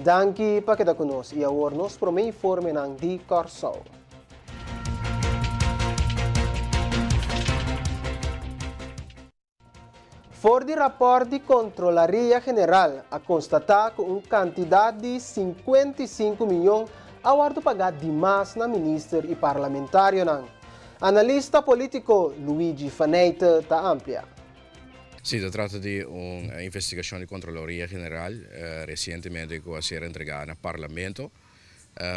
Danki pa keda ku nos i awor nos promé informenan di Kòrsou. For di rapòrt di Kontrolaria General a konstatá ku un kantidat di 55 miyon a wòrdu pagá dimas na minister i parlamentarionan. Analista polítiko Luigi Faneyte ta amplia. Si, ta trata di un investigashon di Kontroloria General resientemente ku a ser entregá na Parlamento.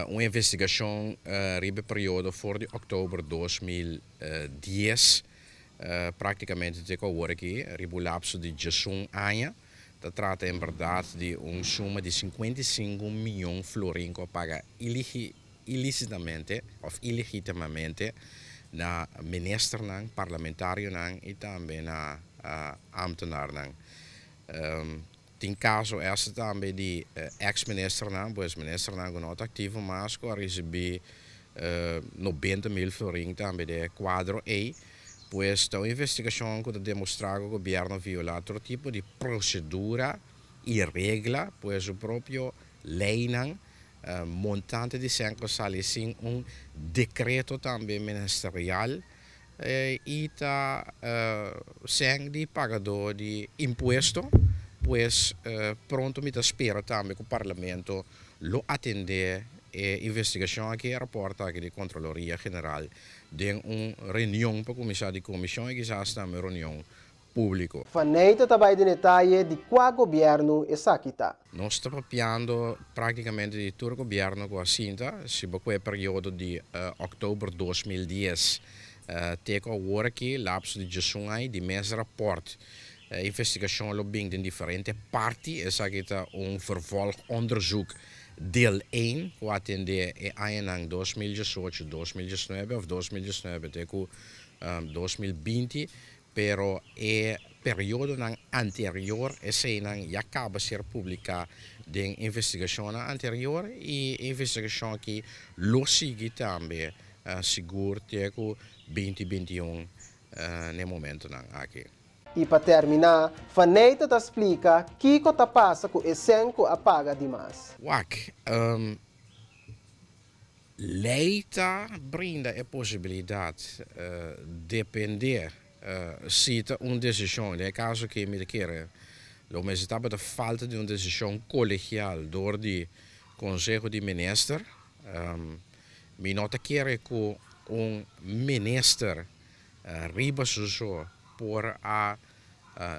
Un investigashon riba e periodo for di òktober 2010 Práktikamente te ku awor aki, riba un lapso di djesun aña, ta trata en bèrdat di un suma di 55 mion florin ku a paga ilísitamente òf ilegítimamente na ministernan, parlamentarionan i tambe na ámtenarnan. Tin kaso esta tambe di eks ministernan, pues ministernan ku no ta aktivo mas ku a risibí 90.000 florin tambe den e kuadro ei. Pues ta un investigashon ku ta demostrá ku gobièrnu a violá tur tipo di prosedura i regla, pues su propio leinan, montante di sèn ku a sali sin un dekreto tambe ministerial. I ta sèn di pagadó di impuesto, pues pronto mi ta spera tambe ku Parlamento lo atendé e investigashon aki, e rapòrt aki di Kontraloria General den un reunion pa kuminsá di komishon i kisas tambe un reunion públiko. Faneyte ta bai den detaye di kua gobièrnu esaki ta. Nos ta papiando práktikamente di tur gobièrnu ku a sinta, si bo ku e periodo di òktober 2010 te ku awor aki, lapso di djesun aña, di mes rapòrt. E investigashon lo bin den diferente parti, esaki ta un vervolgonderzoek deel één ku a atendé e añanan 2018, 2019 òf 2019 te ku 2020. Pero e periodonan anterior eseinan ya caba ser publica den investigacionnan anterior y e investigacion aki lo sigui tambe sigur te cu 2021 n'e momentonan aki. Y pa termina, Faneyte ta splica kico ta pasa cu e cen cu a paga di mas. Wak, Lei ta brinda e posibilidat depende si ta un desishon, den e kaso aki mi ta kere lo mester tabata falta di un desishon kolegial dor di Konseho di Minister. Mi no ta kere ku un minister riba su so por a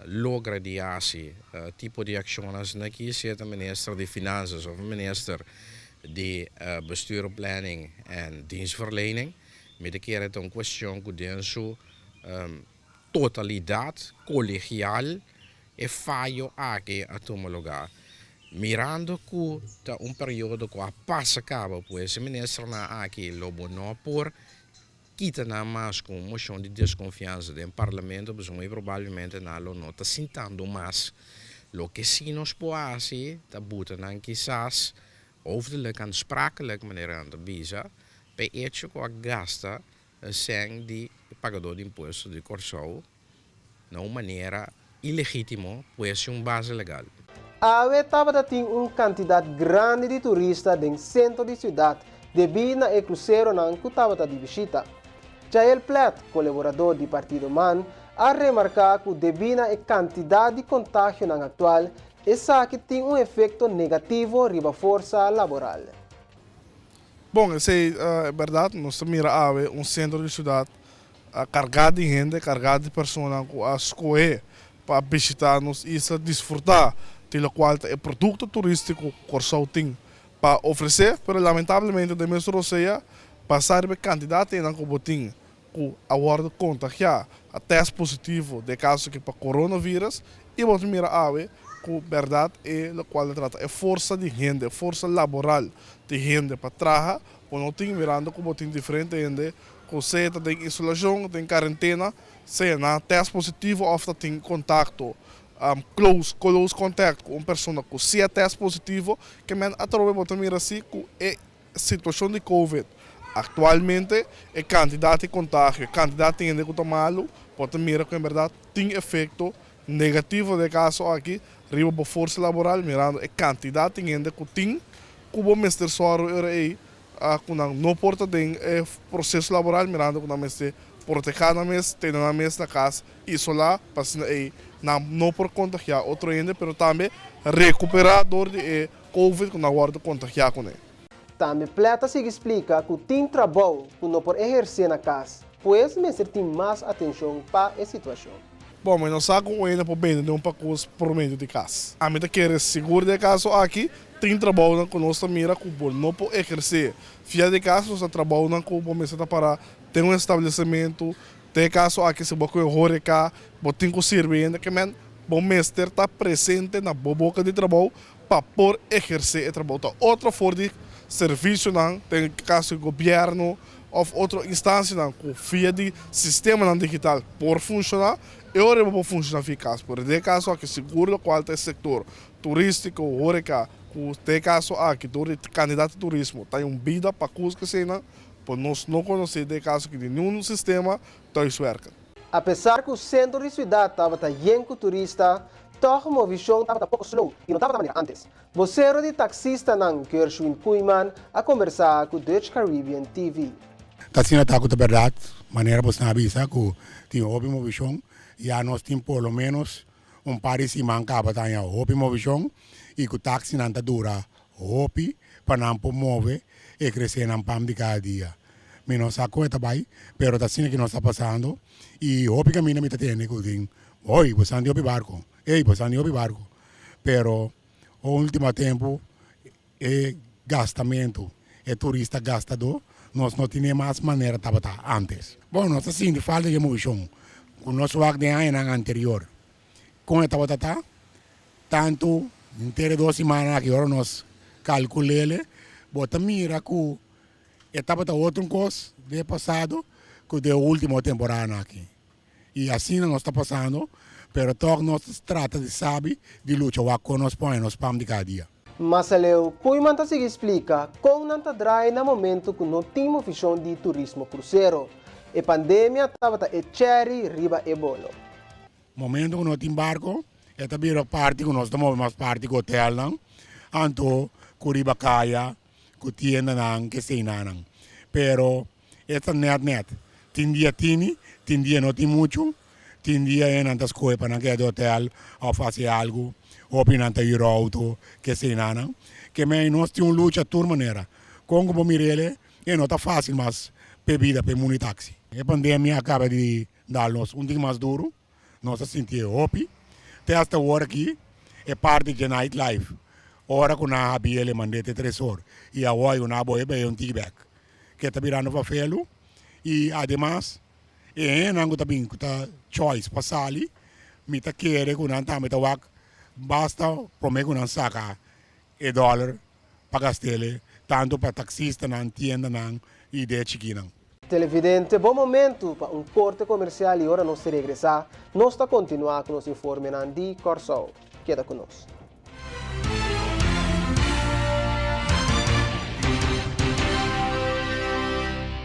logra di hasi tipo di akshonnan asina aki sea ta minister di Finanzas of minister di Bestuur, Planning en Dienstverlening. Mi ta kere ta un kuestion ku den su totalidat kolegial e fayo aki a tuma lugar. Mirando ku ta un periodo ku a pasa kaba pues e ministernan aki lo bo no por kita nan mas ku un moshon di deskonfiansa den parlamento pasobra muy probablemente nan lo no ta sintando mas. Loke si nos por hasi ta buta nan kisas hoofdelijk aansprakelijk, manera nan ta bisa, p'e echo ku a gasta sèn di e pagadó di impuesto di Kòrsou na un manera ilegítimo, pues sin un base legal. Awe tabata tin un kantidat grandi di turista den sentro di siudat debí na e kruseronan ku tabata di bishita. Jael Plet, kolaboradó di Partido man, a remarká ku debí na e kantidat di kontagionan aktual, esaki tin un efekto negativo riba forsa laboral. Bon, esei ta bèrdat. Nos ta mira awe un sentro di siudat kargá di hende, kargá di personanan ku a skohé pa bishitá nos isla, disfrutá di lokual ta e produkto turístiko ku Kòrsou tin pa ofresé. Pero lamentablemente den mes rosea, basá riba e kantidat di hendenan ku bo tin ku a wòrdu kontagiá, a tèst positivo den e kaso aki pa coronavirus, i bo ta mira awe ku bèrdat e lokual ta trata e forsa di hende, e forsa laboral di hende pa traha, bo no tin mirando ku bo tin diferente hende ku sea ta den isolashon, den karentena, sea nan a tèst positivo òf ta tin kontakto close, close contact, ku un persona ku si a tèst positivo, ke men atrobe bo ta mira si ku e situashon di covid aktualmente e kantidat di kontagio, e kantidat di hende ku ta malu, bo ta mira ku en bèrdat tin efekto. negativo den e kaso aki riba bo forsa laboral mirando e kantidat di hende ku tin ku bo mester sòru e ora ei ku nan no por ta den e proseso laboral mirando ku nan mester protehá nan mes, tene nan mes na kas isolá pa asina ei nan no por kontagiá otro hende pero tambe rekuperá dor di e covid ku nan wòrdu kontagiá kuné. Tambe Plet ta sigui splika ku tin trabou ku no por ehersé na kas, pues mester tin mas atenshon pa e situashon. Bon, mi no sa ku un hende por bende den un pakus por medio di kas. Ami ta kere sigur den e kaso aki, tin trabounan ku nos ta mira ku bo no por ehersé via di kas, nos ta trabounan ku bo mester ta para den un establesementu. Den e kaso aki si bo a kohe horeca, bo tin ku sirbi hende, ke men bo mester ta presente na bo boka di trabou pa por ehersé e trabou. Ta otro for di servisionan, den kaso di gobièrnu òf otro instansianan ku via di sistemanan digital por funshoná, e ora bo por funshoná via kas. Pero den e kaso aki sigur lokual ta e sektor turístiko, horeca, ku den e kaso aki dor di kandidat di turismo ta un bida pa kus eseinan, por nos no konosé den e kaso aki di niun sistema thuiswerken. Apesar ku sentro di siudat tabata yen ku turista, tòg movishon tabata poko slow i no tabata manera ántes. Bosero di taksistanan Gershwin Koeiman a kombersá ku Dutch Caribbean TV. Ta asina ta ku ta bèrdat, manera bo sna bisa ku tin hopi movishon, ya nos tin por lo ménos un par di siman kaba ta haña hopi movishon i ku taksinan ta dura hopi pa nan por move e kresé nan pam di kada dia. Mi no sa kon e ta bai, pero ta asina ki nos ta pasando i hopi kaminda mi ta tende ku tin, Hoi, bo san di hopi barko, ey, bo san di hopi barko. Pero ultimo tempu e gastamentu, e turista gastadó, nos no tine mas manera tabata antes. Bon, nos ta sinti falta di e movishon ku nos wak den añanan anterior. Kon e tabata ta? Tantu henter e dos simannan aki ora nos kalkul'é, bo ta mira ku E tabata otro un kos den e pasado ku den e ultimo temporadanan aki. I asina nos ta pasando, pero tòg nos ta trata di sabi di lucha wak kon nos pone nos pam di kada dia. Mas aleu, Koeiman ta sigui splika kon nan ta draai na momento ku no tin movishon di turismo krusero. E pandemia tabata e cherry riba e bolo. Momento ku no tin barko, e ta bira parti ku nos ta move mas parti ku hotelnan, anto ku riba kaya. Ku tiendanan ke seinanan. Pero e ta nèt nèt. Tin dia tini, tin dia no tin muchu. Tin dia e nan ta skohe pa nan keda di hotel òf hasi algu. Hopi nan ta hür outo ke seinanan. Ke mei nos tin un lucha tur manera. Kon ku bo mir'el e no ta fásil mas p'e bida p'e mundu di taksi. E pandemia a kaba di dal nos un tin mas duru. Nos a sinti e hopi. Te hasta awor aki e parti dje night life ora ku nan a habi el e mand'é te tres or i awor yu nan a boe bai un tiki bek ke ta birando fafelu i ademas e hendenan ku ta bin ku ta choice pa sali mi ta kere ku nan tambe ta wak basta prome ku nan saka e dollar pa gast'el tantu pa taksistanan, tiendanan i de chikinan. Televidente, bon momento pa un korte komersial i ora nos regresá, nos ta kontinuá ku nos informenan di Kòrsou. Keda ku nos.